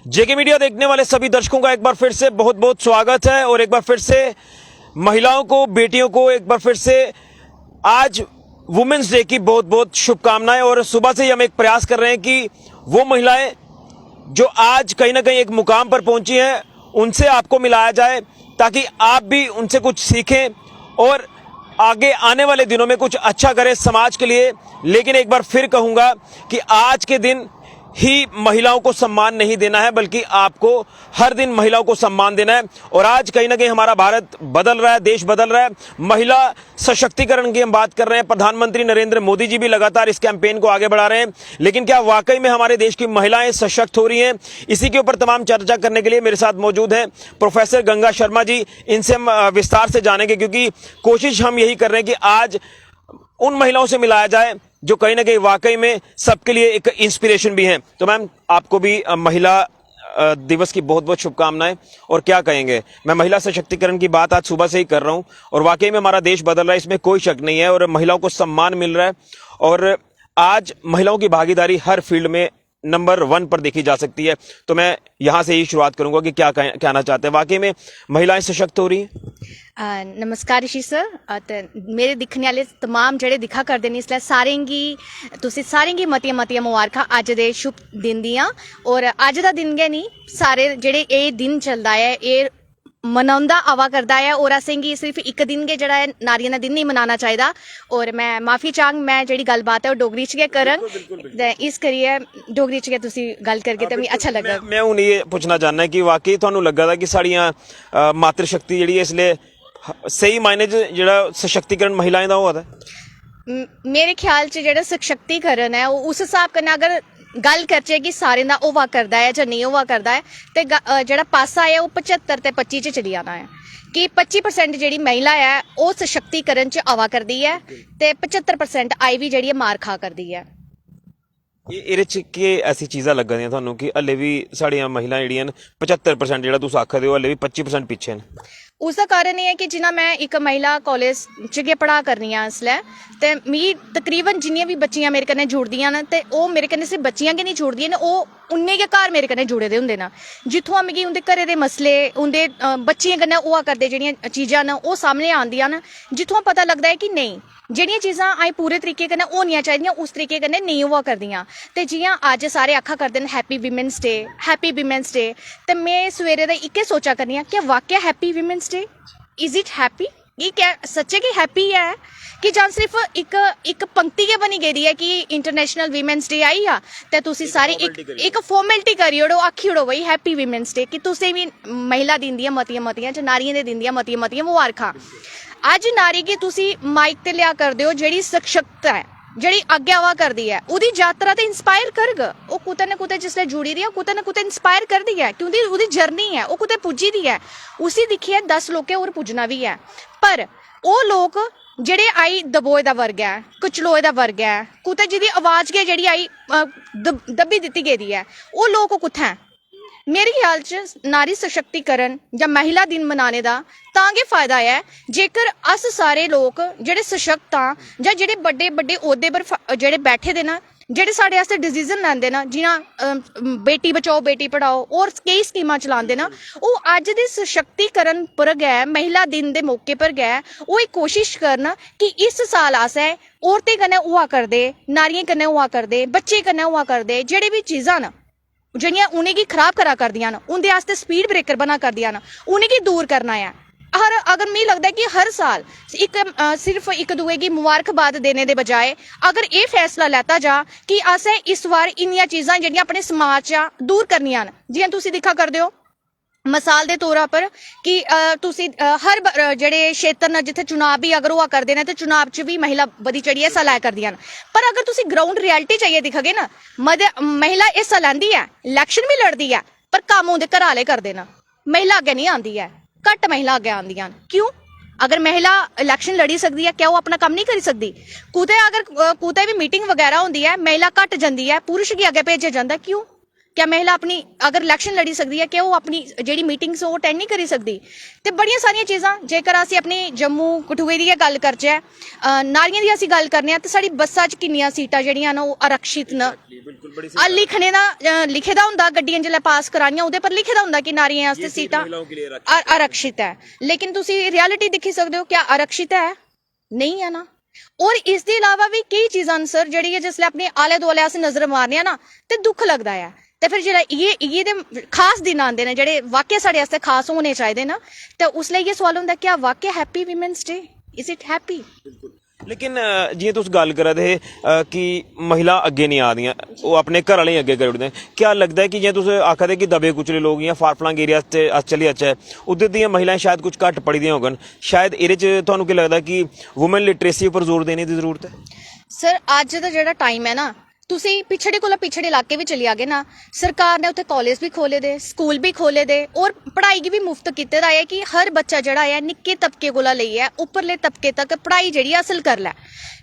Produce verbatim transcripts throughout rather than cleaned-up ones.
जेके media देखने वाले सभी दर्शकों का एक बार फिर से बहुत बहुत स्वागत है और एक बार फिर से महिलाओं को, बेटियों को एक बार फिर से आज वुमेन्स डे की बहुत बहुत शुभकामनाएं। और सुबह से ही हम एक प्रयास कर रहे हैं कि वो महिलाएं जो आज कहीं ना कहीं एक मुकाम पर पहुंची हैं, उनसे आपको मिलाया जाए, ताकि आप भी उनसे कुछ सीखें और आगे आने वाले दिनों में कुछ अच्छा करें समाज के लिए। लेकिन एक बार फिर कहूंगा कि आज के दिन ही महिलाओं को सम्मान नहीं देना है, बल्कि आपको हर दिन महिलाओं को सम्मान देना है। और आज कहीं ना कहीं हमारा भारत बदल रहा है, देश बदल रहा है। महिला सशक्तिकरण की हम बात कर रहे हैं, प्रधानमंत्री नरेंद्र मोदी जी भी लगातार इस कैंपेन को आगे बढ़ा रहे हैं। लेकिन क्या वाकई में हमारे देश की महिलाएं सशक्त हो रही हैं? इसी के ऊपर तमाम चर्चा करने के लिए मेरे साथ मौजूद हैं प्रोफेसर गंगा शर्मा जी। इनसे हम अ, विस्तार से जानेंगे, क्योंकि कोशिश हम यही कर रहे हैं कि आज उन महिलाओं से मिलाया जाए जो कहीं ना कहीं वाकई में सबके लिए एक इंस्पिरेशन भी हैं। तो मैम, आपको भी अ, महिला अ, दिवस की बहुत बहुत शुभकामनाएं। और क्या कहेंगे, मैं महिला सशक्तिकरण की बात आज सुबह से ही कर रहा हूं और वाकई में हमारा देश बदल रहा है, इसमें कोई शक नहीं है और महिलाओं को सम्मान मिल रहा है। और आज महिलाओं की भागीदारी हर फील्ड में नंबर वन पर देखी जा सकती है। तो मैं यहां से ही शुरुआत करूंगा कि क्या कह, कहना चाहते हैं, वाकई में महिलाएं सशक्त हो रही हैं? अ, नमस्कार ऋषि सर। अ, ते मेरे दिक्खने आह्ले तमाम जेह्ड़े दिक्खा करदे न इसलै, सारें गी, तुसें सारें गी मतियां मतियां मुबारखां अज्ज दे शुभ दिन दियां। और अज्ज दा दिन गै निं, सारे जेह्ड़े एह् दिन चलदा ऐ, एह् मनांदा आवा करदा ऐ। और असेंगी सिर्फ इक दिन गै जेह्ड़ा ऐ नारियें दा दिन निं मनाना चाहिदा। और में माफी चाहङ, में जेह्ड़ी गल्लबात ऐ ओह् डोगरी च गै करङ। ते इस करियै डोगरी च गै तुसी गल्ल करगे ते मिगी अच्छा लग्गग। मैं हून एह् पुच्छना चाहना कि वाकई थुहानू लग्गा दा कि साढ़ियां अ, मातृशक्ति जेह्ड़ी ऐ इसलै ह- स्हेई मायने च जेह्ड़ा सशक्तिकरण महिलाएं दा होआ दा ऐ? म- मेरे ख्याल च जेह्ड़ा सशक्तिकरण ऐ, ओह् उस स्हाब कन्नै अगर गल्ल करचै कि सारें दा होआ करदा ऐ जां नेईं होआ करदा ऐ, ते ग- अ, जेह्ड़ा पासा ऐ ओह् पचत्तर ते पच्ची च चली जाना ऐ कि पच्ची परसेंट जेह्ड़ी महिला ऐ ओह् सशक्तिकरण च आवा करदी ऐ ते पचत्तर परसेंट आई बी जेह्ड़ी ऐ मार खा करदी ऐ। एह्- एह्दे च केह् ऐसी चीजां लग्गा दियां थुहानू कि हल्ले बी साढ़ियां महिलां जेह्ड़ियां न पचत्तर परसेंट, जेह्ड़ा तुस आखा दे ओ, हल्ले बी पच्ची परसेंट पिच्छे न? उसदा कारण एह् ऐ कि जि'यां में इक महिला कालेज च गै पढ़ा करनी आं इसलै, ते मिगी तकरीबन जिन्नियां बी बच्चियां मेरे कन्नै जुड़दियां न, ते ओह् मेरे कन्नै सिर्फ बच्चियां गै निं जुड़दियां न, ओह् उन्ने गै घर मेरे कन्नै जुड़े दे होंदे न, जित्थुआं मिगी उं'दे घरै दे मसले, उं'दे अ, बच्चियें कन्नै होआ करदे जेह्ड़ियां चीजां न ओह् सामनै आंदियां न, जित्थुआं पता लगदा ऐ कि नेईं, जेह्ड़ियां चीजां अजें पूरे तरीके कन्नै होनियां चाहिदियां उस तरीके कन्नै नेईं होआ करदियां। ते जि'यां अज्ज सारे आखा करदे न, "Happy Women's Day, Happy Women's Day", ते में सवेरे दा इक्कै सोचा करनी आं, क्या वाकया Happy Women's Day? Is it happy? एह् क्या सच्चें गै हैप्पी ऐ कि जां सिर्फ इक इक पंक्ति गै बनी गेदी ऐ कि इंटरनेशनल वीमेंस डे आई गेआ ते तुसी सारी इक इक फार्मेलिटी करी ओड़ो, आखी ओड़ो भाई, हैप्पी वीमेंस डे, कि तुसें बी महिला दिन दियां मतियां मतियां जां नारियें दे दिन दियां मतियां मतियां मुबारखां। अज्ज नारी गी तुसी माइक ते लेआ करदे ओ जेह्ड़ी सशक्त ऐ, जेह्ड़ी अग्गें आवा करदी ऐ, ओह्दी यात्रा ते इंस्पायर करग। ओह् कुतै ना कुतै जिसलै जुड़ी दी ऐ, कुतै ना कुतै इंस्पायर करदी ऐ, क्योंकि ओह्दी जर्नी ऐ, ओह् कुतै पुज्जी दी ऐ। उसी दिक्खियै दस लोकें होर पुज्जना बी ऐ। पर ओह् लोक जेह्ड़े आई दबोए दा वर्ग ऐ, कचलोए दा वर्ग ऐ, कुतै जेह्दी आवाज गै जेह्ड़ी आई अ, दब- दब्बी दित्ती गेदी ऐ, ओह् लोक कुत्थै ऐ? मेरे ख्याल च नारी सशक्तिकरण जां महिला दिन मनाने दा तां गै फायदा ऐ जेकर अस सारे लोक जेह्ड़े सशक्त आं जां जेह्ड़े बड्डे बड्डे ओह्दे पर फा- जेह्ड़े बैठे दे न, जेह्ड़े साढ़े आस्तै डिसीजन लैंदे न, जि'यां अ, बेटी बचाओ बेटी पढ़ाओ होर केई स्कीमां चलांदे न, ओह् अज्ज दे सशक्तिकरण पर गै, महिला दिन दे मौके पर गै ओह् एह् कोशिश करन कि इस साल असें औरतें कन्नै होआ करदे, नारियें कन्नै होआ करदे, बच्चें कन्नै होआ करदे जेह्ड़े बी चीजां न, जेह्ड़ियां उ'नेंगी खराब करा करदियां न, उं'दे आस्तै स्पीड ब्रेकर बना करदियां न, उ'नेंगी दूर करना ऐ। हर अगर मिगी लगदा ऐ कि हर साल इक अ, सिर्फ इक दूए गी मुबारकबाद देने दे बजाए अगर एह् फैसला लैता जा कि असें इस बार इन्नियां चीजां जेह्ड़ियां अपने समाज चा दूर करनियां न, जि'यां तुसी दिक्खा करदे ओ, मसाल दे तौरा पर कि अ, तुसी अ, हर ब- अ, जेह्ड़े क्षेत्र न जित्थै चुनाव बी अगर होआ करदे न ते चुनाव च बी महिला बधी चढ़ियै हिस्सा लै करदियां न, पर अगर तुसी ग्राउंड रियलिटी च आइयै दिखगे ना, मते महिला हिस्सा लैंदी ऐ, इलैक्शन बी लड़दी ऐ, पर कम्म उं'दे घरा आह्ले करदे न। महिला अग्गें निं आंदी ऐ, घट्ट महिला अग्गें आंदियां न। क्यों? अगर महिला इलैक्शन लड़ी सकदी ऐ, क्या ओह् अपना कम्म निं करी सकदी? कुतै अगर अ, कुतै बी मीटिंग बगैरा होंदी ऐ, महिला घट्ट जंदी ऐ, पुरुष गी अग्गें भेजेआ जंदा ऐ। क्यों? क्या महिला अपनी, अगर इलेक्शन लड़ी सकदी ऐ, क्या ओह् अपनी जेह्ड़ी मीटिंग्स ओह् अटेंड नहीं करी सकदी? ते बड़ियां सारियां चीज़ां, जेकर अस अपनी जम्मू कठुए दी गै गल्ल करचै, अ, नारियें दी असी गल्ल करने आं, ते साढ़ी बस्सा च किन्नियां सीटां जेह्ड़ियां न, ओह् आरक्षित न। आ, लिखने दा, अ, लिखे दा होंदा, गड्डियां जिसलै पास करानियां, ओह्दे पर लिखे दा होंदा कि नारियें आस्तै सीटां आ-, आरक्षित ऐ। लेकिन तुसी रियलिटी दिक्खी सकदे ओ, क्या आरक्षित ऐ? नेईं ऐ ना। और इसदे इलावा बी केई चीजां न सर, जेह्ड़ी ऐ जिसलै अपने आले दुआले अस नजर मारने आं ना, ते दुख लगदा ऐ। ते फिर जेह्ड़ा इ'यै, इ'यै दे खास दिन आंदे न, जेह्ड़े वाकई साढ़े आस्तै खास होने चाहिदे न, ते उसलै इ'यै सवाल होंदा, क्या वाकई happy Women's Day? Is it happy? लेकिन अ, जि'यां तुस गल्ल करा दे हे अ, कि महिला अग्गें नेईं आ दियां, ओह् अपने घर आह्लें गी अग्गें करी ओड़दे न। क्या लगदा ऐ कि जि'यां तुस आखा दे कि दबे कुचले लोक, जि'यां फार फ्लंग एरिया च अस चली जाचै, उद्धर दियां महिलाएं शायद कुछ घट्ट पढ़ी दियां होङन, शायद एह्दे च तुहानू केह् लगदा कि वुमेन लिटरेसी उप्पर जोर देने दी जरूरत ऐ? सर, अज्ज दा जेह्ड़ा टाइम ऐ ना, तुसी पिछड़े कोला पिछड़े इलाके बी चली जागे ना, सरकार ने उत्थे कालेज बी खोले दे, स्कूल बी खोले दे, और पढ़ाई गी बी मुफ्त कीते दा ऐ कि हर बच्चा जेह्ड़ा ऐ, निक्के तबके कोला लेइयै उप्परले तबके तक पढ़ाई जेह्ड़ी हासल करी लै।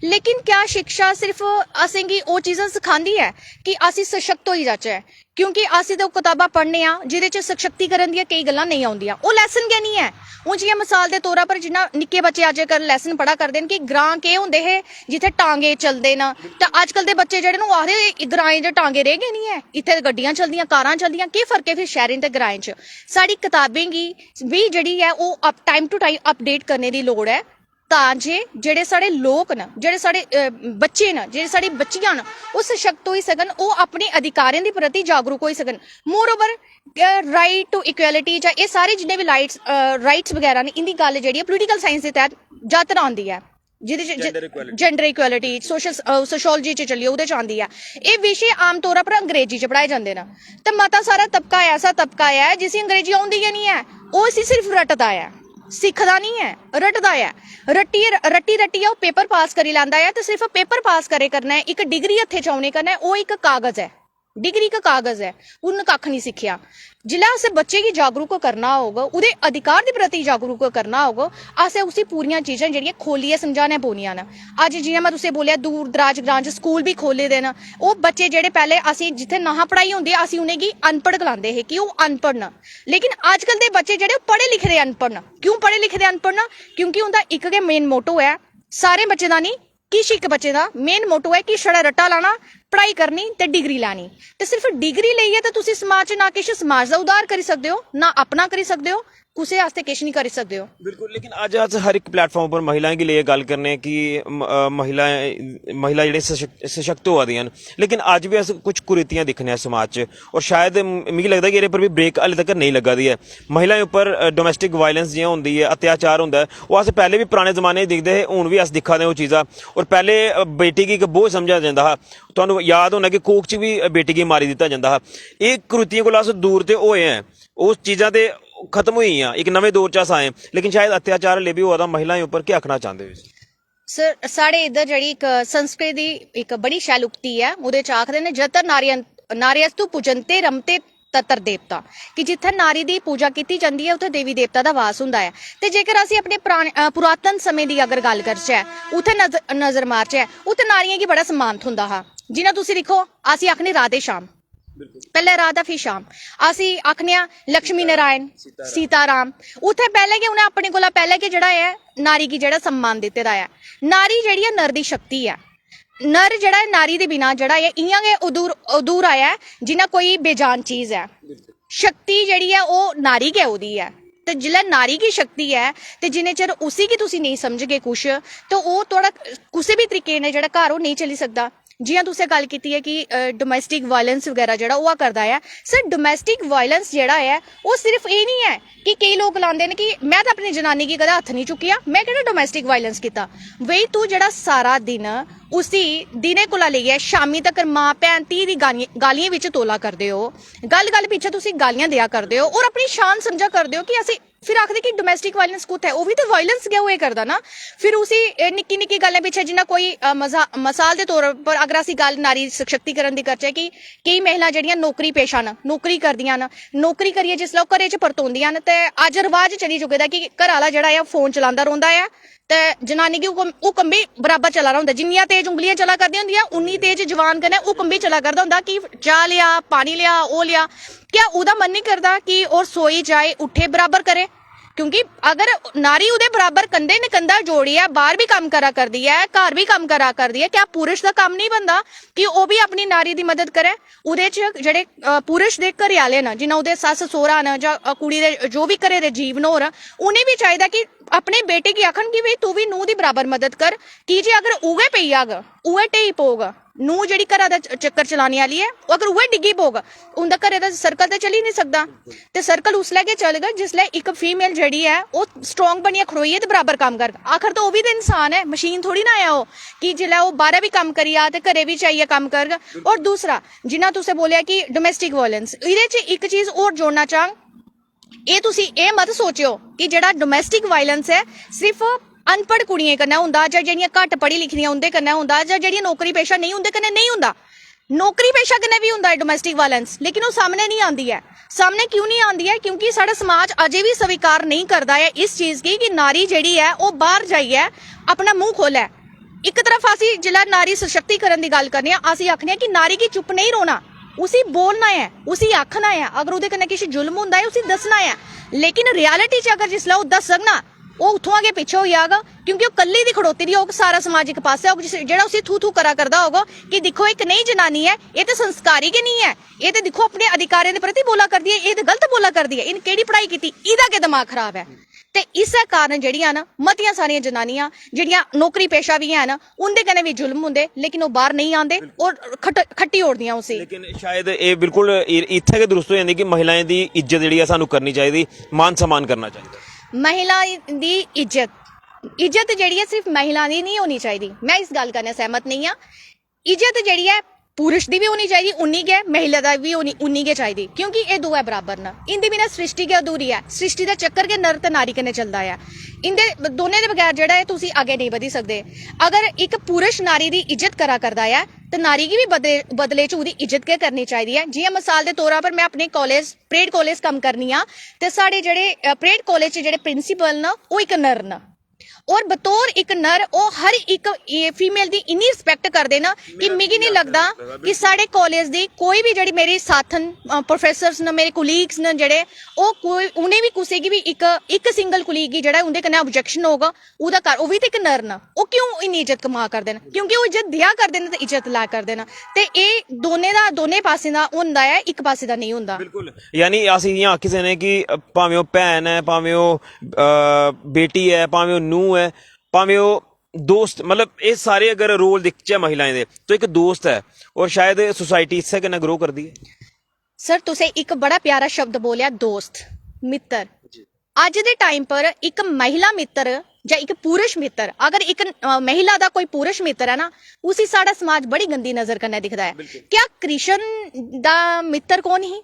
लेकिन क्या शिक्षा सिर्फ असेंगी ओह् चीजां सखांदी ऐ कि अस सशक्त होई जाचै? क्योंकि अस ते ओह् कताबां पढ़ने आं जेह्दे च सशक्तिकरण दियां केई गल्लां नेईं औंदियां, ओह् लैसन गै निं ऐ। हून जि'यां मसाल दे तौरा पर, जि'यां निक्के बच्चे अज्जकल लैसन पढ़ा करदे न कि ग्रां केह् होंदे हे जित्थै टांगे चलदे न, ते अज्जकल दे बच्चे जेह्ड़े न, ओह् आखदे, "एह् ग्राएं च टांगे रेह् गै निं ऐ, इत्थै ते गड्डियां चलदियां, कारां चलदियां, केह् फर्क ऐ फिर शैह्रें ते ग्राएं च?" साढ़ी कताबें गी बी जेह्ड़ी ऐ, ओह् up time to time update करने दी लोड़ ऐ, तां जे जेह्ड़े साढ़े लोक न, जेह्ड़े साढ़े अ, बच्चे न, जेह्ड़े साढ़े बच्चियां न, ओह् सशक्त होई सकन, ओह् अपने अधिकारें दे प्रति जागरूक होई सकन। Moreover, right to equality जां एह् सारे जिन्ने बी लाइट्स राइट्स बगैरा न, इंदी गल्ल जेह्ड़ी ऐ पोलिटिकल साइंस दे तैह्त जातरा आंदी ऐ, जेह्दे च जेंडर इक्वलिटी, सोशल सोशियोलॉजी च चलिए, ओह्दे च आंदी ऐ। एह् विशे आम तौरा पर अंग्रेजी च पढ़ाए जंदे न, ते मता सारा तबका ऐसा तबका ऐ जिसी अंग्रेजी औंदी गै निं ऐ, ओह् इसी सिर्फ रटदा ऐ, सिखदा निं ऐ, रटदा ऐ। रट्टियै रट्टी रट्टियै ओह् पेपर पास करी लैंदा ऐ, ते सिर्फ पेपर पास करे कन्नै, इक डिग्री हत्थे च औने कन्नै, ओह् इक कागज ऐ, डिग्री इक कागज ऐ, उन्न कक्ख निं सिक्खेआ। जिसलै असें बच्चे गी जागरूक करना होग, ओह्दे अधिकार दे प्रति जागरूक करना होग, असें उसी पूरियां चीजां जेह्ड़ियां खोलियै समझाने पौनियां न। अज्ज जि'यां में तुसें बोलेआ, दूर दराज ग्रां च स्कूल बी खोले दे न, ओह् बच्चे जेह्ड़े पैह्ले असें जित्थै नहा पढ़ाई होंदी, असें उ'नेंगी अनपढ़ गलांदे हे कि ओह् अनपढ़ न। लेकिन अज्जकल दे बच्चे जेह्ड़े, ओह् पढ़े लिखे दे अनपढ़ न। क्यों पढ़े लिखे दे अनपढ़ न? क्योंकि उं'दा इक गै मेन मोटो ऐ, सारें बच्चें दा निं, किश इक बच्चे दा मेन मोटो ऐ कि छड़ा रट्टा लाना, पढ़ाई करनी ते डिग्री लैनी। ते सिर्फ डिग्री लेइयै ते तुसी समाज च ना किश समाज दा उद्धार करी सकदे ओ, ना अपना करी सकदे ओ, कुसै आस्तै किश निं करी सकदे ओ। बिल्कुल। लेकिन अज्ज अस हर इक प्लेटफार्म पर महिलाएं गी लेइयै गल्ल करने आं कि म- अ, महिलाएं महिला जेह्ड़े सशक्त सशक्त होआ दियां न, लेकिन अज्ज बी अस कुछ कुरीतियां दिक्खने आं समाज च, और शायद म- मिगी लगदा कि एह्दे पर बी ब्रेक हाले तक नेईं लग्गा दी ऐ। महिलाएं उप्पर डोमेस्टिक वायलेंस जि'यां होंदी ऐ, अत्याचार होंदा ऐ, ओह् अस पैह्ले बी पराने जमाने च दिखदे हे, हून बी अस दिक्खा दे ओह् चीज़ां। और पैह्ले अ, बेटी गी इक बोझ समझेआ जंदा हा। तुहानू याद होना कि कोख च बी बेटी गी मारी दित्ता जंदा हा। एह् कुरीतियें कोला अस दूर ते होए ऐं, ओह् चीज़ां ते खत्म होई गेइयां, इक नमें दौर च अस आए, लेकिन शायद अत्याचार हल्ले बी होआ दा महिलाएं उप्पर। केह् आखना चांह्दे ओ इस? सर, साढ़े इद्धर जेह्ड़ी इक संस्कृत दी इक बड़ी शैल उक्ति ऐ, ओह्दे च आखदे न, "जत्र नार्यं-, नार्यस्तु पूजन्ते रमते तत्र देवता", कि जित्थै नारी दी पूजा कीती जंदी ऐ, उत्थै देवी देवता दा वास होंदा ऐ। ते जेकर अस अपने पराने, अ, पुरातन समें दी अगर गल्ल करचै, उत्थै नजर, नजर मारचै, उत्थै नारियें गी बड़ा सम्मान थ्होंदा हा। जि'यां तुसी दिक्खो, अस आखने राधे श्याम, पैह्लें राधा, फ्ही श्याम। अस आखने आं लक्ष्मी नारायण, सीताराम। उत्थै पैह्लें गै उ'नें अपने कोला पैह्लें गै जेह्ड़ा ऐ, नारी गी जेह्ड़ा सम्मान दित्ते दा ऐ। नारी जेह्ड़ी ऐ, नर दी शक्ति ऐ। नर जेह्ड़ा ऐ, नारी दे बिना जेह्ड़ा ऐ, इ'यां गै अधूर-, अधूरा ऐ, जि'यां कोई बेजान चीज ऐ। शक्ति जेह्ड़ी ऐ, ओह् नारी गै ओह्दी ऐ। ते जिसलै नारी गी शक्ति ऐ, ते जिन्ने चिर उसी गी तुसी नेईं समझगे कुछ, ते ओह् थुआढ़ा कुसै बी तरीके कन्नै जेह्ड़ा घर, ओह् नेईं चली सकदा। जि'यां तुसें गल्ल कीती ऐ कि, अ, डोमेस्टिक वायलेंस बगैरा जेह्ड़ा होआ करदा ऐ, सर, डोमेस्टिक वायलेंस जेह्ड़ा ऐ, ओह् सिर्फ एह् निं ऐ कि केईं लोक गलांदे न कि "में ते अपनी जनानी गी कदें हत्थ निं चुक्केआ, में केह्ड़ा डोमेस्टिक वायलेंस कीता?" वही तू जेह्ड़ा सारा दिन उसी दिनै कोला लेइयै शामीं तगर मां, भैन, धीऽ दी गालियें, गालियें बिच तोला करदे ओ, गल्ल-गल्ल पिच्छें तुसी गालियां देआ करदे ओ और अपनी शान समझा करदे ओ कि असें फिर आखदे कि डोमेस्टिक वायलेंस कुत्थै ऐ? ओह् बी ते वायलेंस गै होए करदा ना। फिर उसी निक्की निक्की गल्लें पिच्छें, जि'यां कोई मसाल दे तौर पर अगर अस गल्ल नारी सशक्तिकरण दी करचै कि केईं महिलां जेह्ड़ियां नौकरी पेशा न, नौकरी करदियां न, नौकरी करियै जिसलै ओह् घरै च परतोंदियां न ते अज्ज रवाज चली चुके दा कि घरै आह्ला जेह्ड़ा ऐ फोन चलांदा रौंह्दा ऐ ते जनानी गी हुकम हुकम बी बराबर चला दा होंदा। जिन्नियां तेज उंगलियां चला करदियां होंदियां, उन्नी तेज जबान कन्नै हुकम बी चला करदा होंदा कि चाह् लेआ, पानी लेआ, ओह् लेआ। क्या ओह्दा मन निं करदा कि ओह् रसोई जाए, उट्ठे, बराबर करे? क्योंकि अगर नारी ओह्दे बराबर कंधे न कंधा जोड़ियै बाह्र बी कम्म करा करदी ऐ, घर बी कम्म करा करदी ऐ, क्या पुरश दा कम्म निं बनदा कि ओह् बी अपनी नारी दी मदद करै? ओह्दे च जेह्ड़े पुरश दे घरै आह्ले न, जि'यां ओह्दे सस्स सौह्रा न जां कुड़ी दे जो बी घरै दे जीव न होर, उ'नें बी चाहिदा कि अपने बेटे गी आखन कि भाई तू बी नूंह् दी बराबर मदद कर। की जे अगर उ'ऐ पेई जाग, उ'ऐ ढेई पौग, नूंह् जेह्ड़ी घरा दा चक्कर चलाने आह्ली ऐ, अगर उ'ऐ डिग्गी पौग, उं'दा घरै दा सर्कल ते चली निं सकदा। ते सर्कल उसलै गै चलग जिसलै इक फीमेल जेह्ड़ी ऐ ओह् स्ट्रांग बनियै खड़ोइयै ते बराबर कम्म करग। आखर ते ओह् बी ते इंसान ऐ, मशीन थोह्ड़ी ना ऐ ओह् कि जिसलै ओह् बाह्रै बी कम्म करी जा ते घरै बिच आइयै कम्म करग। और दूसरा, जि'यां तुसें बोलेआ कि डोमेस्टिक वायलेंस, एह्दे च इक चीज होर जोड़ना चाह्ङ। एह् तुसी एह् मत सोचेओ कि जेह्ड़ा डोमेस्टिक वायलेंस ऐ सिर्फ अनपढ़ कुड़ियें कन्नै होंदा जां जेह्ड़ियां घट्ट पढ़ी लिखी दियां उं'दे कन्नै होंदा जां जेह्ड़ियां नौकरी पेशा नेईं उं'दे कन्नै नेईं होंदा। नौकरी पेशा कन्नै बी होंदा ऐ डोमेस्टिक वायलेंस, लेकिन ओह् सामनै निं आंदी ऐ। सामनै क्यों निं आंदी ऐ? क्योंकि साढ़ा समाज अजें बी स्वीकार नेईं करदा ऐ इस चीज गी कि नारी जेह्ड़ी ऐ ओह् बाह्र जाइयै अपना मूंह् खोह्लै। इक तरफ असी जिसलै नारी सशक्तिकरण दी गल्ल करने आं, असी आखने आं कि नारी गी चुप नेईं रौह्ना, उसी बोलना ऐ, उसी आखना ऐ। अगर ओह्दे कन्नै किश जुल्म होंदा ऐ उसी दस्सना ऐ। लेकिन रियलिटी च अगर जिसलै ओह् दस्सग ना, ओह् उत्थुआं गै पिच्छे होई जाग। क्योंकि ओह् कल्ली दी खड़ोती दी होग, सारा समाज इक पासै होग, जेह्ड़ा उसी थू थू करा करदा होग कि दिक्खो एह् कनेही जनानी ऐ, एह् ते संस्कारी गै निं ऐ, एह् ते दिक्खो अपने अधिकारें दे प्रति बोला करदी ऐ, एह् ते गलत बोला करदी ऐ, इन्न केह्ड़ी पढ़ाई कीती, एह्दा गै दमाग खराब ऐ। ते इस्सै कारण जेह्ड़ियां न मतियां सारियां जनानियां जेह्ड़ियां नौकरी पेशा बी हैन, उं'दे कन्नै बी जुल्म होंदे, लेकिन ओह् बाह्र नेईं आंदे और खट्ट-, खट्टी ओड़दियां उसी। लेकिन शायद एह् बिल्कुल इ-, इत्थै गै दुरुस्त होई जंदी कि महिलाएं दी इज्जत जेह्ड़ी ऐ सानूं करनी चाहिदी, मान सम्मान करना चाहिदा। महिलाएं दी इज्जत, इज्जत जेह्ड़ी ऐ सिर्फ महिलाएं दी निं होनी चाहिदी। में इस गल्ल कन्नै सैह्मत नेईं आं। इज्जत जेह्ड़ी ऐ पुरश दी बी होनी चाहिदी उन्नी गै, महिला दा बी होनी उन्नी गै चाहिदी, क्योंकि एह् दोऐ बराबर न। इं'दे बिना सृष्टि गै अधूरी ऐ, सृष्टि दा चक्कर गै नर ते नारी कन्नै चलदा ऐ। इं'दे दोनें दे बगैर जेह्ड़ा ऐ तुसी अग्गें नेईं बधी सकदे। अगर इक पुरश नारी दी इज्जत करा करदा ऐ ते नारी गी बी बदले, बदले च ओह्दी इज्जत गै करनी चाहिदी ऐ। जि'यां मसाल दे तौरा पर में अपने कालेज, परेड कालेज कम्म करनी आं, ते साढ़े जेह्ड़े परेड कालेज च जेह्ड़े प्रिंसिपल न ओह् इक नर न। और बतौर इक नर ओह् हर इक फीमेल दी इन्नी रिस्पैक्ट करदे न कि मिगी निं लगदा कि साढ़े कालेज दी कोई बी जेह्ड़ी मेरी साथन प्रोफेसर्स न, मेरे कुलीग्स न जेह्ड़े, ओह् कोई, उ'नें बी कुसै गी बी इक, इक सिंगल कुलीग गी जेह्ड़ा उं'दे कन्नै ऑब्जेक्शन होग, ओह्दा घर, ओह् बी ते इक नर न, ओह् क्यों इन्नी इज्जत कमा करदे न? क्योंकि ओह् इज्जत देआ करदे न ते इज्जत लै करदे न। ते एह् दोनें दा, दोनें पासें दा होंदा ऐ, इक पासे दा नेईं होंदा। बिल्कुल। यानी अस इ'यां आक्खी सकने कि भामें ओह् भैन ऐ, भामें ओह् बेटी ऐ, भामें ओह् नूंह् ऐ, भामें ओह् दोस्त, मतलब एह् सारे अगर रोल दिखचै महिलाएं दे, तो इक दोस्त ऐ। और शायद सोसाइटी इस्सै कन्नै ग्रो करदी ऐ। सर, तुसें इक बड़ा प्यारा शब्द बोलेआ, दोस्त, मित्तर। अज्ज दे टाइम पर इक महिला मित्तर जां इक पुरुष मित्तर, अगर इक महिला दा कोई पुरुष मित्तर ऐ ना, उसी साढ़ा समाज बड़ी गंदी नजर कन्नै दिखदा ऐ। क्या कृष्ण दा मित्तर कौन ही?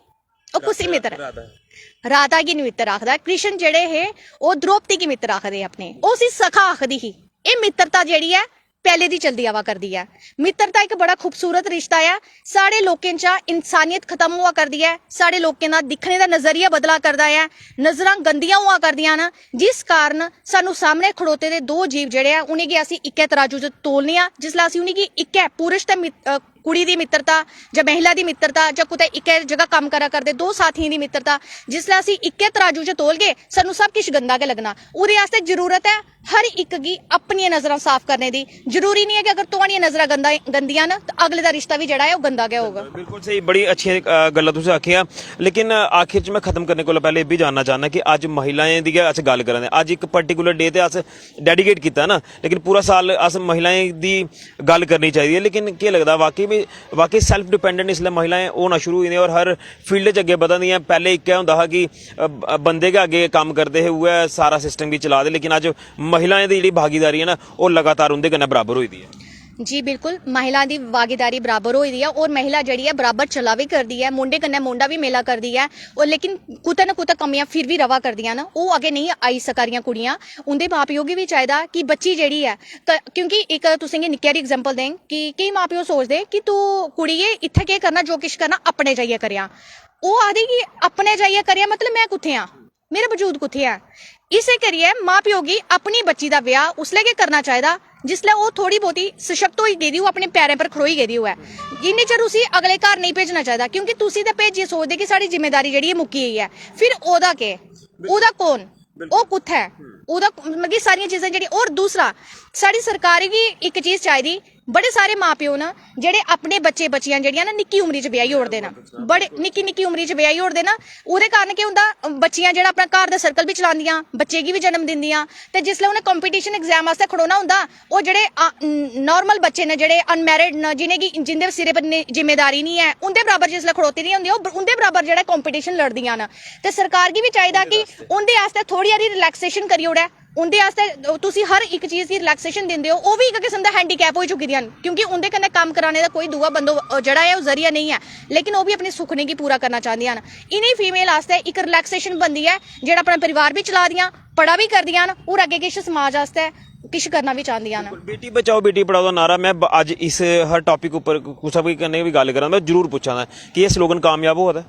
ओह् कुसी मित्तर ऐ? राधा गी निं मित्तर आखदा। कृष्ण जेह्ड़े हे, ओह् द्रौपदी गी मित्तर आखदे अपने, ओह् उसी सखा आखदी ही। एह् मित्तरता जेह्ड़ी ऐ, पैह्ले दी चलदी आवा करदी ऐ। मित्तरता इक बड़ा खूबसूरत रिश्ता ऐ। साढ़े लोकें चा इंसानियत खत्म होआ करदी ऐ, साढ़े लोकें दा दिक्खने दा नजरिया बदला करदा ऐ, नजरां गंदियां होआ करदियां न, जिस कारण सानूं सामनै खड़ोते दे दो जीव जेह्ड़े ऐ, उ'नेंगी असीं इक्कै तराजू च तोलने आं। जिसलै असीं उ'नेंगी इक्कै पुरश ते मित-, अ, कुड़ी दी मित्तरता जां महिला दी मित्तरता जां कुतै इक्कै जगह कम्म करा करदे दो साथियें दी मित्तरता, जिसलै असीं इक्कै तराजू च तोलगे, सानूं सब किश गंदा गै लग्गना। ओह्दे आस्तै जरूरत ऐ हर इक गी अपनियां नजरां साफ करने दी। जरूरी निं ऐ कि अगर तुआढ़ियां नजरां गंदा, गंदियां न, ते अगले दा रिश्ता बी जेह्ड़ा ऐ, ओह् गंदा गै होग। बिल्कुल स्हेई, बड़ी अच्छियां, अ, गल्लां तुसें आखियां। लेकिन, अ, आखिर च में खत्म करने कोला पैह्ले एह् बी जानना चाह्न्नां कि अज्ज महिलाएं दी गै अस गल्ल करा दे आं। अज्ज इक particular day ते अस dedicate कीता ना, लेकिन पूरा साल अस महिलाएं दी गल्ल करनी चाहिदी ऐ। लेकिन केह् लगदा, वाकई में, वाकई self dependent इसलै महिलाएं होना शुरू होई दियां और हर field च अग्गें बधा दियां। पैह्ले इक्कै होंदा हा कि, अ, ब-, बंदे गै अग्गें कम्म करदे हे, उ'ऐ सारा system गी चला दे, लेकिन अज्ज महिलाएं दी जेह्ड़ी भागीदारी ऐ ना, ओह् लगातार उं'दे कन्नै बराबर होई दी ऐ। जी बिल्कुल, महिला दी भागीदारी बराबर होई दी ऐ और महिला जेह्ड़ी ऐ बराबर चला बी करदी ऐ, मुंडे कन्नै मुंडा बी मिला करदी ऐ। और लेकिन कुतै ना कुतै कमियां फिर बी रवा करदियां न, ओह् अग्गें नेईं आई सका दियां कुड़ियां। उं'दे मां प्यो गी बी चाहिदा कि बच्ची जेह्ड़ी ऐ, क-, क्योंकि इक तुसें गी निक्की हारी एग्जांपल देंग कि केईं मां प्यो सोचदे कि तू कुड़िये इत्थै केह् करना, जो किश करना अपने जाइयै करेआं। ओह् आखदे कि अपने जाइयै करेआं, मतलब में कुत्थै आं, मेरा वजूद कुत्थै ऐ? इस्सै करियै मां प्यो गी अपनी बच्ची दा ब्याह उसलै गै करना चाहिदा जिसलै ओह् थोह्ड़ी बहुती सशक्त होई गेदी होऐ, अपने पैरें पर खड़ोई गेदी होऐ। इन्ने चिर उसी अगले घर नेईं भेजना चाहिदा, क्योंकि तुसी ते भेजियै सोचदे कि साढ़ी जिम्मेदारी जेह्ड़ी ऐ मुक्की गेई ऐ। फिर ओह्दा केह्? ओह्दा कौन? ओह् कुत्थै ऐ? ओह्दा मतलब कि सारियां चीजां जेह्ड़ियां। और दूसरा, साढ़ी सरकार गी इक चीज चाहिदी, बड़े सारे मां प्यो न जेह्ड़े अपने बच्चे बच्चियां जेह्ड़ियां ना निक्की उमरी च ब्याही ओड़दे न, बड़े निक्की निक्की उमरी च ब्याही ओड़दे न। ओह्दे कारण केह् होंदा, बच्चियां जेह्ड़ा अपना घर दा सर्कल बी चलांदियां, बच्चे गी बी जन्म दिंदियां, ते जिसलै उ'नें कंपटीशन एग्जाम आस्तै खड़ोना होंदा, ओह् जेह्ड़े नार्मल बच्चे न, जेह्ड़े अनमैरिड न, जिनेंगी, जिंदे सिरे पर नि-, जिम्मेदारी निं ऐ, उं'दे बराबर जिसलै खड़ोती दियां होंदियां, ओह् ब-, उं'दे बराबर जेह्ड़ा कंपटीशन लड़दियां न। ते सरकार गी बी चाहिदा कि उं'दे आस्तै थोह्ड़ी हारी रिलैक्सेशन करी ओड़ै। उं'दे आस्तै तुसी हर इक चीज गी रिलैक्सेशन दिंदे ओ, ओह् बी इक किस्म दा हैंडीकैप होई चुकी दियां न, क्योंकि उं'दे कन्नै कम्म कराने दा कोई दूआ बंदो-, जेह्ड़ा ऐ, ओह् जरिया नेईं ऐ, लेकिन ओह् बी अपने सुखने गी पूरा करना चांह्दियां न। इ'नें फीमेल आस्तै इक रिलैक्सेशन बनदी ऐ, जेह्ड़ा अपना परिवार बी चला दियां, पढ़ा बी करदियां न, और अग्गें किश समाज आस्तै किश करना बी चांह्दियां न। बेटी बचाओ, बेटी पढ़ाओ दा नारा में ब-, अज्ज इस हर टॉपिक उप्पर कुसै बी कन्नै बी गल्ल करां, में जरूर पुच्छा दा कि एह् स्लोगन कामयाब होआ दा ऐ?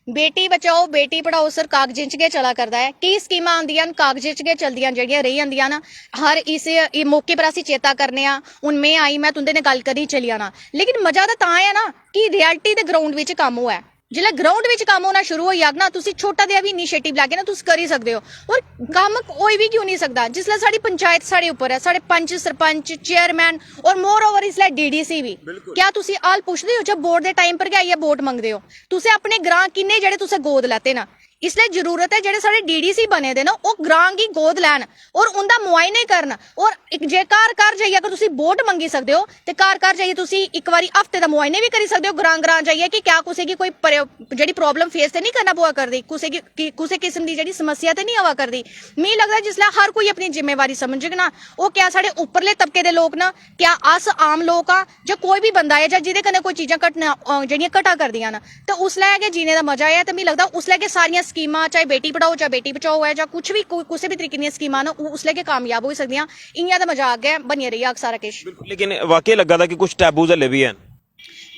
बेटी बचाओ, बेटी पढ़ाओ सर कागजें च गै चला करदा ऐ। केई स्कीमां आंदियां न, कागजें च गै चलदियां, जेह्ड़ियां रेही जंदियां न। हर इस, इस मौके पर अस चेता करने आं। हून में आई, में तुं'दे नै गल्ल करनी, चली जाना। लेकिन मजा ते तां ऐ ना कि रियलिटी दे ग्राउंड बिच कम्म होऐ। जिसलै ग्राउंड बिच कम्म होना शुरू होई जाग ना, तुसी छोटा देआ बी इनिशिएटिव लैगे ना, तुस करी सकदे ओ। और कम्म होई बी क्यों नहीं सकदा, जिसलै साढ़ी पंचायत साढ़े उप्पर ऐ, साढ़े पंच, सरपंच, चेयरमैन और मोर ओवर इसलै डीडीसी बी। बिल्कुल। क्या तुसी हाल पुछदे हो जब वोट दे टाइम पर गै आइयै वोट मंगदे हो? तुसें अपने ग्रां किन्ने जेह्ड़े तुसें गोद लैते न? इसलै जरूरत ऐ जेह्ड़े साढ़े डीडीसी बने दे न, ओह् ग्रां गी गोद लैन और उं'दा मुआयने करन। और इक जे घर घर जाइयै अगर तुसी वोट मंगी सकदे ओ, ते घर घर जाइयै तुसी इक बारी हफ्ते दा मुआयने बी करी सकदे ओ, ग्रां ग्रां जाइयै, कि क्या कुसै गी कोई परे-, जेह्ड़ी प्रॉब्लम फेस ते निं करना पवा करदी, कुसै गी, कि-, कुसै किस्म दी जेह्ड़ी समस्या ते निं आवा करदी। मिगी लगदा जिसलै हर कोई अपनी जिम्मेवारी समझग ना, ओह् क्या साढ़े उप्परले तबके दे लोक न, क्या अस आम लोक आं, जां कोई बी बंदा ऐ, जां जेह्दे कन्नै कोई चीजां घटना, अ, जेह्ड़ियां घटा करदियां न, ते उसलै गै जीने दा मजा ऐ। ते मिगी लगदा उसलै गै सारियां स्कीमां, चाहे बेटी पढ़ाओ, चाहे बेटी बचाओ ऐ, जां कुछ बी, कु-, कुसै बी तरीके दियां स्कीमां न, ओह् उसलै गै कामयाब होई सकदियां। इ'यां ते मजाक गै बनियै रेही जाग सारा किश। बिल्कुल, लेकिन वाकई लग्गा दा कि कुछ टैबूज हल्ले बी हैन।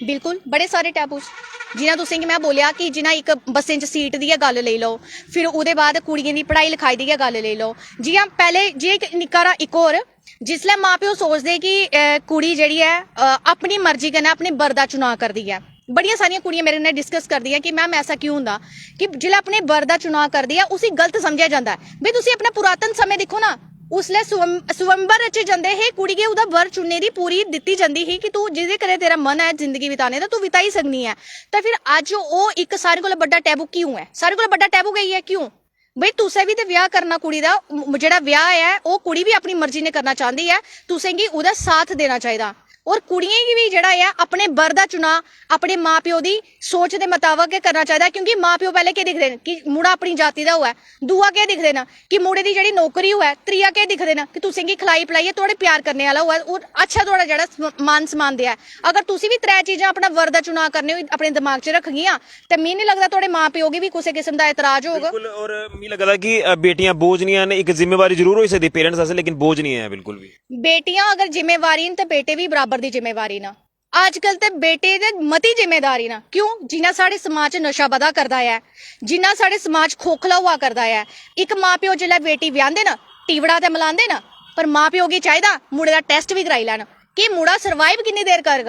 बिल्कुल, बड़े सारे टैबूज। जि'यां तुसें गी में बोलेआ कि जि'यां इक बस्सें च सीट दी गै गल्ल लेई लैओ, फिर ओह्दे बाद कुड़ियें दी पढ़ाई लखाई दी गै गल्ल लेई लैओ। जि'यां पैह्ले, जि'यां इक निक्का हारा इक होर, जिसलै मां प्यो सोचदे कि, अ, कुड़ी जेह्ड़ी ऐ, अ, अपनी मर्जी कन्नै अपने बर दा चुनाऽ करदी ऐ, बड़ियां सारियां कुड़ियां मेरे कन्नै डिस्कस करदियां कि मैम, ऐसा क्यों होंदा कि जिसलै अपने बर दा चुनाऽ करदी ऐ, उसी गलत समझेआ जंदा ऐ। भाई, तुसी अपना पुरातन समें दिक्खो ना, उसलै स्वयं-, स्वयंवर च जंदे हे, कुड़ी गी ओह्दा बर चुनने दी पूरी दित्ती जंदी ही कि तू जेह्दे कन्नै तेरा मन ऐ जिंदगी बिताने दा, तू बिताई सकनी ऐ। ते फिर अज्ज ओह् इक सारें कोला बड्डा टैबू क्यों ऐ? सारें कोला बड्डा टैबू गै इ'यै, क्यों? भाई, तुसें बी ते ब्याह करना कुड़ी दा, म-, जेह्ड़ा ब्याह ऐ, ओह् कुड़ी बी अपनी मर्जी ने करना चांह्दी ऐ, तुसें गी ओह्दा साथ देना चाहिदा। और कुड़ियें गी बी जेह्ड़ा ऐ, अपने बर दा चुनाऽ अपने मां प्यो दी सोच दे मताबक गै करना चाहिदा, क्योंकि मां प्यो पैह्लें केह् दिखदे न कि मुड़ा अपनी जाति दा होऐ, दूआ केह् दिखदे न कि मुड़े दी जेह्ड़ी नौकरी होऐ, त्रीया केह् दिखदे न कि तुसें गी खलाई पलाइयै थुआढ़े प्यार करने आह्ला होऐ, और अच्छा थुआढ़ा जेह्ड़ा सम-, मान सम्मान देऐ। अगर तुसी बी त्रै चीजां अपना बर दा चुनाऽ करने होई अपने दमाग च रखगियां, ते मिगी निं लगदा थुआढ़े मां प्यो गी बी कुसै किस्म दा एतराज होग। बिल्कुल, और मिगी लगदा कि, अ, बेटियां बोझ निं हैन, इक जिम्मेवारी जरूर होई सकदी पेरेंट्स आस्तै, लेकिन बोझ निं ऐ बिल्कुल बी। बेटियां अगर जिम्मेवारी न ते बेटे बी बराबर दी जिम्मेवारी न। अजकल ते बेटे ते मती जिम्मेदारी न। क्यों? जिन्ना साढ़े समाज च नशा बधा करदा ऐ, जिन्ना साढ़े समाज खोखला होआ करदा ऐ, इक मां प्यो जिसलै बेटी ब्याहंदे न, टिबड़ा ते मलांदे न, पर मां प्यो गी चाहिदा मुड़े दा टैस्ट बी कराई लैन। कि मुड़ा सर्वाइव किन्नी देर करग?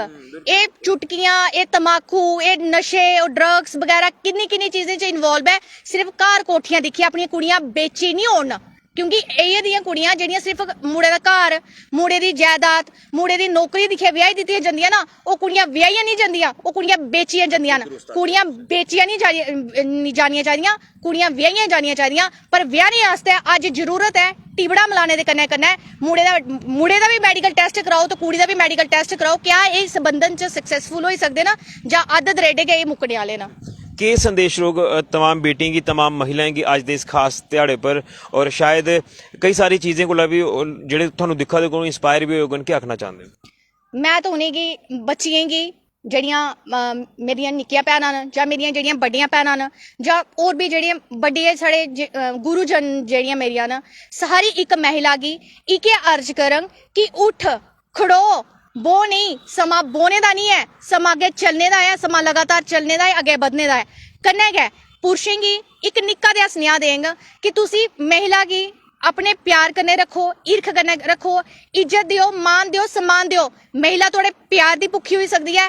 एह् चुटकियां, एह् तमाकू, एह् नशे, ओह् ड्रग्स बगैरा किन्नी किन्नी चीजें च इन्वाल्व ऐ। सिर्फ घर कोठियां दिक्खियै अपनियां कुड़ियां बेची निं ओड़न, क्योंकि इ'यै दियां कुड़ियां जेह्ड़ियां सिर्फ मुड़े दा घर, मुड़े दी जायदाद, मुड़े दी नौकरी दिक्खियै ब्याही दित्तियां जंदियां ना, ओह् कुड़ियां ब्याहियां निं जंदियां, ओह् कुड़ियां बेचियां जंदियां न। कुड़ियां बेचियां निं जानियां, निं जानियां चाहिदियां। कुड़ियां ब्याहियां जानियां चाहिदियां, पर ब्याहने आस्तै अज्ज जरूरत ऐ टिबड़ा मलाने दे कन्नै कन्नै मुड़े दा, मुड़े दा बी मैडिकल टैस्ट कराओ ते कुड़ी दा बी मैडिकल टैस्ट कराओ। क्या एह् इस बंधन च सक्सैसफुल होई सकदे न जां अद्ध दरेडे गै एह् मुक्कने आह्ले न? केह् संदेश रौह्ग, अ, तमाम बेटियें गी, तमाम महिलाएं गी अज्ज दे इस खास ध्याड़े पर? और शायद केई सारी चीजें कोला बी ओह् जेह्ड़े तुहानू दिक्खा दे कोला इंस्पायर बी होङन, केह् आखना चांह्दे ओ? में ते उ'नेंगी, बच्चियें गी, जेह्ड़ियां, अ, मेरियां निक्कियां भैनां न जां मेरियां जेह्ड़ियां बड्डियां भैनां न जां होर बी जेह्ड़ियां बड्डियां साढ़े जे-, अ, गुरुजन जेह्ड़ियां मेरियां न, सारी इक महिला गी इ'यै अर्ज करङ कि उठ, खड़ो, बौह् नेईं, समां बौह्ने दा निं ऐ, समां अग्गें चलने दा ऐ, समां लगातार चलने दा ऐ, अग्गें बधने दा ऐ। कन्नै गै पुरशें गी इक निक्का देआ सनेहा देङ कि तुसी महिला गी अपने प्यार कन्नै रक्खो, हिरख कन्नै रक्खो, इज्जत देओ, मान देओ, सम्मान देओ। महिला थुआढ़े प्यार दी भुक्खी होई सकदी ऐ,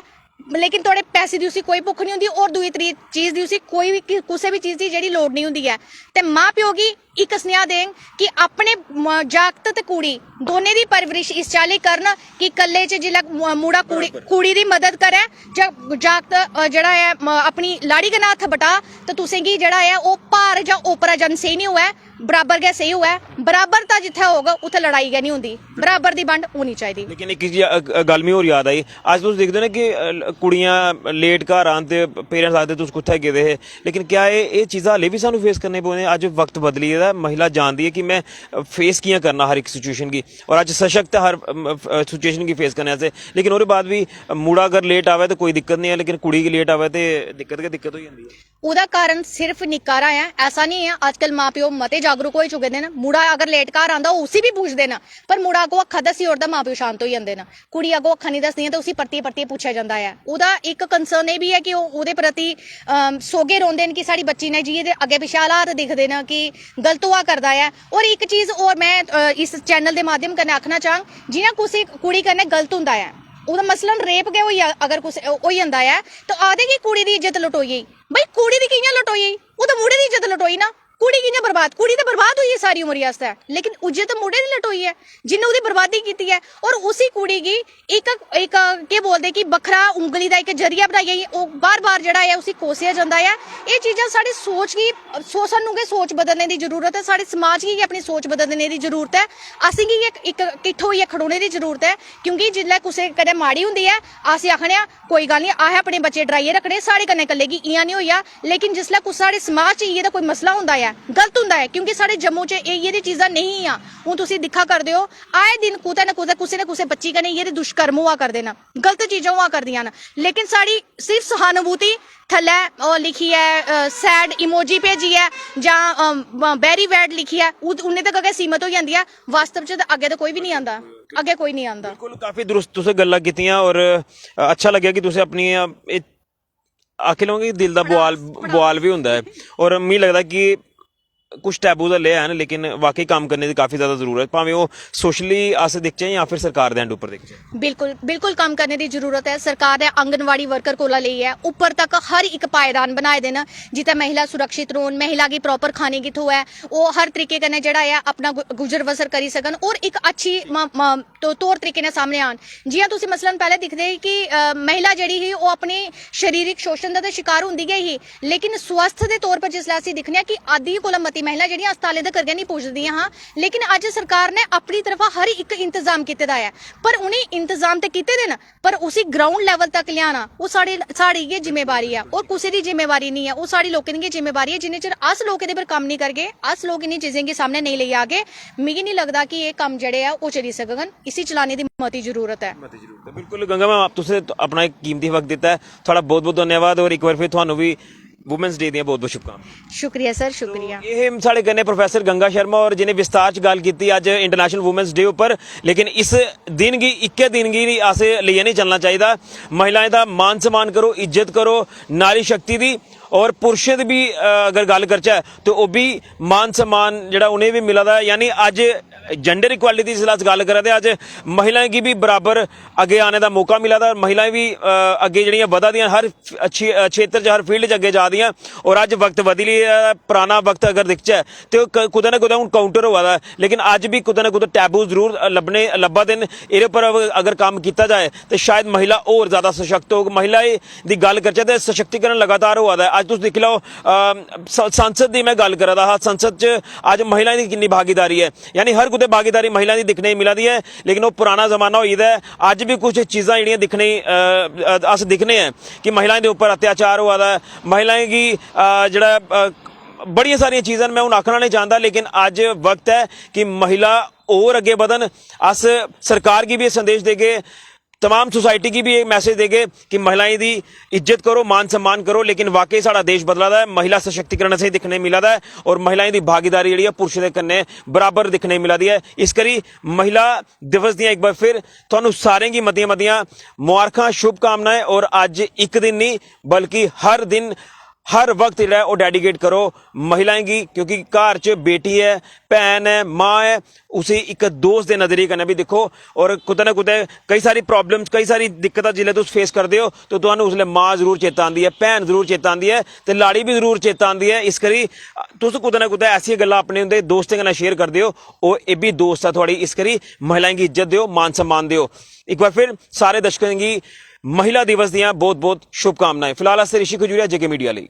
लेकिन थुआढ़े पैसे दी उसी कोई भुक्ख निं होंदी, होर दूई त्री चीज दी उसी कोई बी कि-, कुसै बी चीज दी जेह्ड़ी लोड़ निं होंदी ऐ। ते मां प्यो गी इक सनेहा देङ कि अपने म-, जागत ते कुड़ी दोनें दी परवरिश इस चाल्ली करन कि कल्ले च जिसलै मु-, मुड़ा कुड़ी, बराबर। कुड़ी दी मदद करै, जा-, जागत, अ, जेह्ड़ा ऐ, म-, अपनी लाड़ी कन्नै हत्थ बटा, ते तुसेंगी जेह्ड़ा ऐ ओह् भार जां ओपरा जन सेही निं होऐ, बराबर गै सेही होऐ। बराबरता जित्थै होग, उत्थै लड़ाई गै निं होंदी। बराबर दी बंड होनी चाहिदी। लेकिन इक चीज, अ, अ, गल्ल मिगी होर याद आई। अज्ज तुस दिखदे ना कि, अ, ल-, कुड़ियां लेट घर आन ते पेरेंट्स आखदे, "तुस कुत्थै गेदे हे?" लेकिन क्या एह्, एह् चीजां हाल्ली बी सानूं फेस करने पौंदियां? अज्ज वक्त बदली गेदा ऐ, महिला जानदी ऐ कि में, अ, फेस कि'यां करना हर इक सिचुएशन गी, और अज्ज सशक्त ऐ हर, अम, अ, सिचुएशन गी फेस करने आस्तै। लेकिन ओह्दे बाद बी मुड़ा अगर लेट आवै ते कोई दिक्कत निं ऐ, लेकिन कुड़ी गी लेट आवै ते दिक्कत गै दिक्कत होई जंदी ऐ। ओह्दा कारण सिर्फ निक्का हारा ऐ, ऐसा निं ऐ। अजकल मां प्यो मते जागरूक होई चुके दे न। मुड़ा अगर लेट घर आंदा, ओह् उसी बी पुछदे न, पर मुड़ा अग्गों अक्खां दस्सी ओड़दा, मां प्यो शांत होई जंदे न। कुड़ी अग्गों अक्खां निं दसदियां ते उसी परतियै परतियै पुच्छेआ जंदा ऐ। ओह्दा इक कंसर्न एह् बी ऐ कि ओह् ओह्दे प्रति, अम, सोह्गे रौंह्दे न कि साढ़ी बच्ची ने जाइयै ते अग्गें पिच्छें हालात दिखदे न कि गलत होआ करदा ऐ। और इक चीज होर में, अ, इस चैनल दे माध्यम कन्नै आखना चाह्ङ, जि'यां कुसै कुड़ी कन्नै गलत होंदा ऐ, ओह्दा मसलन रेप गै होई जा, अगर कुसै होई जंदा ऐ, ते आखदे कि कुड़ी दी इज्जत लटोई गेई। भाई, कुड़ी दी कि'यां लटोई गेई? ओह् ते मुड़े दी इज्जत लटोई ना। कुड़ी कि'यां बर्बाद? कुड़ी ते बर्बाद होई गेई सारी उम्र आस्तै, लेकिन इज्जत मुड़े दी लटोई ऐ, जिन्नै ओह्दी बर्बादी कीती ऐ। और उसी कुड़ी गी इक, इक केह् बोलदे कि बक्खरा उंगली दा इक जरिया बनाइयै ओह् बार-बार जेह्ड़ा ऐ उसी कोसेआ जंदा ऐ। एह् चीजां साढ़ी सोच गी, सो-, सानू गै सोच बदलने दी जरूरत ऐ, साढ़े समाज गी गै अपनी सोच बदलने दी जरूरत ऐ। असेंगी गै इक, इक किट्ठ होइयै खड़ोने दी जरूरत ऐ, क्योंकि जिसलै कुसै कन्नै माड़ी होंदी ऐ, अस आखने आं, "कोई गल्ल निं, असें अपने बच्चे डराइयै रक्खने, साढ़े कन्नै कल्ले गी इ'यां निं होई जा।" लेकिन जिसलै कुसै साढ़े समाज च इ'यै दा कोई मसला होंदा ऐ, गलत होंदा ऐ, क्योंकि साढ़े जम्मू च एह्, इ'यै दी चीजां नेईं हियां। हून तुसी दिक्खा करदे ओ, आए दिन कुतै ना कुतै, कुसै ना कुसै बच्ची कन्नै इ'यै दे दुष्कर्म होआ करदे न, गलत चीजां होआ करदियां न। लेकिन साढ़ी सिर्फ सहानुभूति थल्लै ओह् लिखियै, अ, सैड इमोजी भेजियै जां, अ, ब-, very bad लिखियै उद-, उन्ने तक गै सीमत होई जंदी ऐ। वास्तव च ते अग्गें ते कोई बी निं आंदा, अग्गें कोई निं आंदा। बिल्कुल, काफी दुरुस्त तुसें गल्लां कीतियां और, अ, अच्छा लग्गेआ कि तुसें अपनी, अ, एह् आखी लैओ कि दिल दा बुआल, बुआल बी होंदा ऐ। और मिगी लगदा कि कुछ टैबूज हल्ले हैन, लेकिन वाकई कम्म करने दी काफी ज्यादा जरूरत, भामें ओह् सोशली अस दिखचै जां फिर सरकार दे एंड उप्पर दिखचै। बिल्कुल, बिल्कुल कम्म करने दी जरूरत ऐ। सरकार ने आंगनवाड़ी वर्कर कोला लेइयै उप्पर तक हर इक पायदान बनाए दे न, जित्थै महिला सुरक्षित रौह्न, महिला गी प्रॉपर खाने गी थ्होऐ, ओह् हर तरीके कन्नै जेह्ड़ा ऐ अपना गु-, गुजर बसर करी सकन और इक अच्छी म-, म-, तो तौर तरीके ने सामने आन। जि'यां तुसी मसलन पैह्ले दिखदे हे कि, अ, महिला जेह्ड़ी ही ओह् अपनी शारीरिक शोशण दा ते शकार होंदी गै ही, लेकिन स्वस्थ दे तौर पर जिसलै असी दिक्खने आं कि अद्धी कोला मती महिला जेह्ड़ियां अस्पतालें तगर गै नेईं पुजदियां हां, लेकिन अज्ज सरकार ने अपनी तरफा हर इक इंतजाम कीते दा ऐ। पर उ'नें इंतजाम ते कीते दे न, पर उसी ग्राउंड लेवल तक लेआना ओह् साढ़े, साढ़ी गै जिम्मेवारी ऐ, होर कुसै दी जिम्मेवारी निं ऐ। ओह् साढ़े लोकें दी गै जिम्मेवारी ऐ। जिन्ने चिर अस लोक एह्दे पर कम्म निं करगे, अस लोक इ'नें चीजें गी सामनै नेईं लेई आगे, मिगी निं लगदा कि एह् कम्म जेह्ड़े ऐ ओह् चली सकङन। इसी चलाने दी मती जरूरत ऐ। मती जरूरत ऐ। बिल्कुल गंगा मैम, आप, तुसें त-, अपना इक कीमती वक्त दित्ता ऐ, थुआढ़ा बहुत बहुत धन्यवाद। और इक बार फिर थुहानू बी वुमेन्स डे दियां बहुत बहुत शुभकामनां। शुक्रिया सर, शुक्रिया। तो एह् हे साढ़े कन्नै प्रोफेसर गंगा शर्मा होर, जिनें विस्तार च गल्ल कीती अज्ज इंटरनेशनल वुमेन्स डे उप्पर। लेकिन इस दिन गी, इक्कै दिन गी निं अस लेइयै निं चलना चाहिदा। महिलाएं दा मान सम्मान करो, इज्जत करो, नारी शक्ति दी। और पुरुषें दी बी, अ, अगर गल्ल करचै ते ओह् बी मान सम्मान जेह्ड़ा उ'नें बी मिला दा ऐ। यानी अज्ज जेंडर इक्वालिटी दी जिसलै अस गल्ल करा दे, अज्ज महिलाएं गी बी बराबर अग्गें आने दा मौका मिला दा, महिलाएं बी, अ, अग्गें जेह्ड़ियां बधा दियां, हर अच्छी, अ, क्षेत्र च, हर फील्ड च अग्गें जा दियां। और अज्ज वक्त बदली गेदा ऐ, पराना वक्त अगर दिखचै ते ओह् क-, कुतै ना कुतै हून काउंटर होआ दा ऐ, लेकिन अज्ज बी कुतै ना कुतै टैबू जरूर लब्भने, लब्भा दे न। एह्दे उप्पर अगर कम्म कीता जाए ते शायद महिला होर ज्यादा सशक्त होग। महिलाएं दी गल्ल करचै ते सशक्तिकरण लगातार होआ दा ऐ। अज्ज तुस दिक्खी लैओ, अ, स-, संसद दी में गल्ल करा दा हा, संसद च अज्ज महिलाएं दी किन्नी भागीदारी ऐ, यानी हर कुतै भागीदारी महिलाएं दी दिक्खने गी मिला दी ऐ। लेकिन ओह् पराना जमाना होई गेदा ऐ। अज्ज बी कुछ चीजां जेह्ड़ियां दिक्खने, अ, अ, अस दिक्खने आं कि महिलाएं दे उप्पर अत्याचार होआ दा ऐ, महिलाएं गी, अ, जेह्ड़ा, अ, बड़ियां सारियां चीजां न, में हून आखना निं चांह्दा, लेकिन अज्ज वक्त ऐ कि महिला होर अग्गें बधन। अस सरकार गी बी एह् संदेश देगे, तमाम सोसाइटी गी भी एक मैसेज देगे कि महिलाएं दी इज्जत करो, मान सम्मान करो। लेकिन वाकई साढ़ा देश बदला दा ऐ, महिला सशक्तिकरण असेंगी दिक्खने गी मिला दा ऐ और महिलाएं दी भागीदारी जेह्ड़ी ऐ पुरुशें दे कन्नै बराबर दिक्खने गी मिला दी ऐ। इस करी महिला दिवस दियां इक बार फिर तुहानू सारें गी मतियां मतियां मुबारखां, शुभकामनाएं। और अज्ज इक दिन नहीं, बल्कि हर दिन, हर वक्त जेह्ड़ा ऐ ओह् डेडिकेट करो महिलाएं गी, क्योंकि घर च बेटी ऐ, भैन ऐ, माँ ऐ, उसी इक दोस्त दे नजरिए कन्नै भी दिक्खो। और कुतै ना कुतै कई सारी प्रॉब्लम्स, कई सारी दिक्कतां जिसलै तुस फेस करदे हो, तो तुहानू उसलै माँ जरूर चेता आंदी ऐ, भैन जरूर चेता आंदी ऐ, ते लाड़ी भी जरूर चेता आंदी ऐ। इस करी तुस कुतै ना कुतै ऐसियां गल्लां अपने उं'दे दोस्तें कन्नै शेयर करदे ओ, ओह् एह् बी दोस्त ऐ थुआढ़ी। इस करी महिलाएं गी इज्जत देओ, मान सम्मान देओ। इक बार फिर सारे दर्शकें गी महिला दिवस दियां बहुत बहुत शुभकामनाएं। फिलहाल आस्तै ऋषि खजूरिया, जेके मीडिया लेई।